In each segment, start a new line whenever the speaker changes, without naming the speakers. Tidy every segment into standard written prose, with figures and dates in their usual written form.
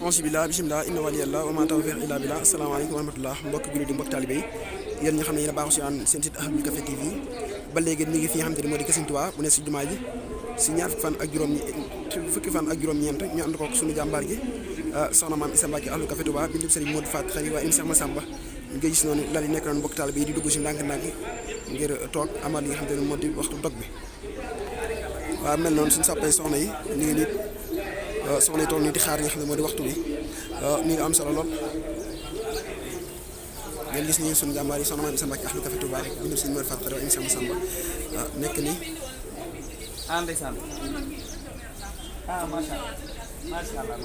auzu billah bismillah inna waliyallah wa ma tawfiq illa billah asalaamaaleykum wa rahmatullah mbokk jullit yi mbokk taalibe yi yéen ñi xam ne yéen a baaxu si aan seen site Ahmadou Café TV ba léegi mi ngi fi nga xam ne moo di Kër Sëriñ Tuubaa bu ne si jumaa ji si ñaar fukki fan ak juróom-ñeent ñu ànd ko suñu jàmbaar gi soxna maam Issa Mbacke Ahmadou Café Touba bindu Sëriñ Modou Faat xëy waa im Cheikh Massamba nga gis noonu lal yi nekk noonu mbokk taalibe yi di dugg si ndànk-ndànk ngir toog amal li nga xam ne moo di waxtu dog bi waaw mel noonu suñu sàppee soxna yi ñu ngi nit soxna yi toog nii di xaar li nga xam ne moo di waxtu bi mi ngi am solo lool ngeen gis ni suñu jàmbaar yi soxna maam Issa Mbacke Ahmadou Café Touba bindu Sëriñ Modou Faat xëy waa im Cheikh Massamba nekk nii
ndeysaan macha allah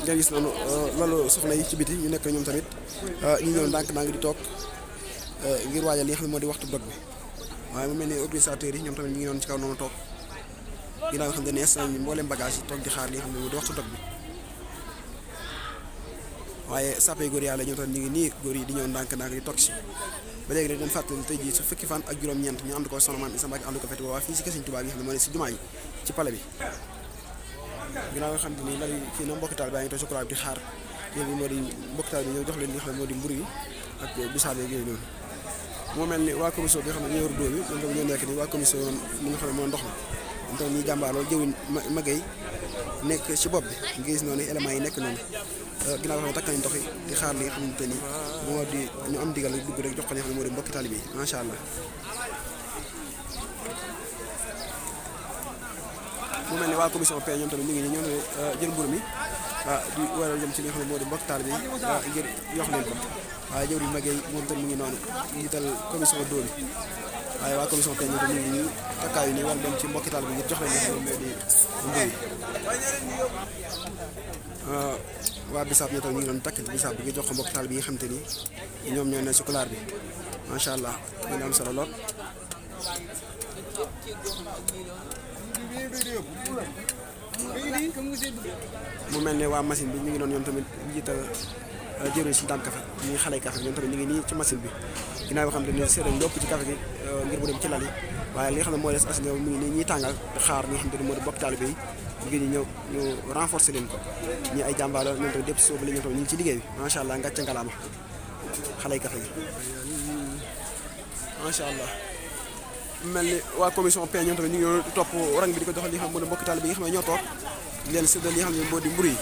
nga gis noonu loolu soxna yi ci biti ñu nekk ñoom tamit ñu ñëw ndànk-ndànk di toog ngir waajal li nga xam ne moo di waxtu dog bi waaye mu mel ni organisateurs yi ñoom tamit ñu ngi noonu ci kaw noonu toog ginnaaw nga xam ne instant bi mboolem bagage yi toog di xaar li nga xam ne moo di waxtu dog bi waaye sàppee góor yàlla ñoom tamit ñu ngi nii góor yi di ñëw ndànk-ndànk di toog si ba léegi rek dañ fàttali tey jii su fukki fan ak juróom-ñeent ñu ànd ko soxna maam Issa Mbacke Ahmadou Café Touba fii si Kër Sëriñ Tuubaa bi nga xam ne moo ne si jumaa ji ci pale bi ginnaaw nga xam ne nii lal fii na mbokki taal baa ngi toog sukuraab di xaar yéen moo di mbokki taal bi ñëw jox leen li nga xam ne moo di mburu yi ak bisaab yeeg yooyu noonu moo mel ni waa commission bi nga xam ne ñoo yor dóom yi ñoom tam ñoo nekk ni waa commission li nga xam ne moo ndox mi ñoom tam ñuy jàmbaaroo jëwin magay nekk ci bopp bi nga gis noonu éléments yi nekk noonu ginnaaw xam ne takk nañ ndox yi di xaar li nga xamante ni moo di ñu am digal dugg rek jox ko li nga xam ne moo di mbokki taalibe yi macha allah mu mel ne waa commission P ñoom tamit ñu ngi nii ñoom jël mburu mi di war a jëm ci li nga xam ne moo di mbokki taalibe yi ngir yox leen ko waaye jëw di magay moom tamit mu ngi noonu njiital commission dóo bi waaye waa commission P ñoom tamit ñu ngi nii takkaayu nii war a dem ci mbokki taalibe yi ngir jox leen li nga xam ne moo di mburu yi waa bisaab ñoo tamit ñu ngi doon takk bisaab bi nga jox ko mbokk taal bi nga xam te ni ñoom ñoo ne si kulaar bi macha allah ñu ngi am solo lool. mu mel ne waa machine bi ñu ngi doon ñoom tamit njiital jëriñ si daan café ñi xale café ñoom tamit ñu ngi nii ci machine bi ginnaaw yoo xam te ni séeréer lépp ci café gi ngir mu dem ci lal yi waaye li nga xam ne moo des as mi ngi nii ñuy tàngal xaar li nga xam te ni moo di mbokk taalibe yi ngir ñu ñëw ñu renforcer leen ko ñi ay jàmbaar la ñoom tamit dépp soobu la ñoom tamit ñu ngi ci liggéey bi macha allah ngàcce ngalaama xale yi café gi macha allah mel ni waa commission P ñoom tamit ñu ngi topp rang bi di ko doxal li nga xam ne moo di mbokk taalibe yi nga xam ne ñoo toog leen séddal li nga xam ne moo di mburu yi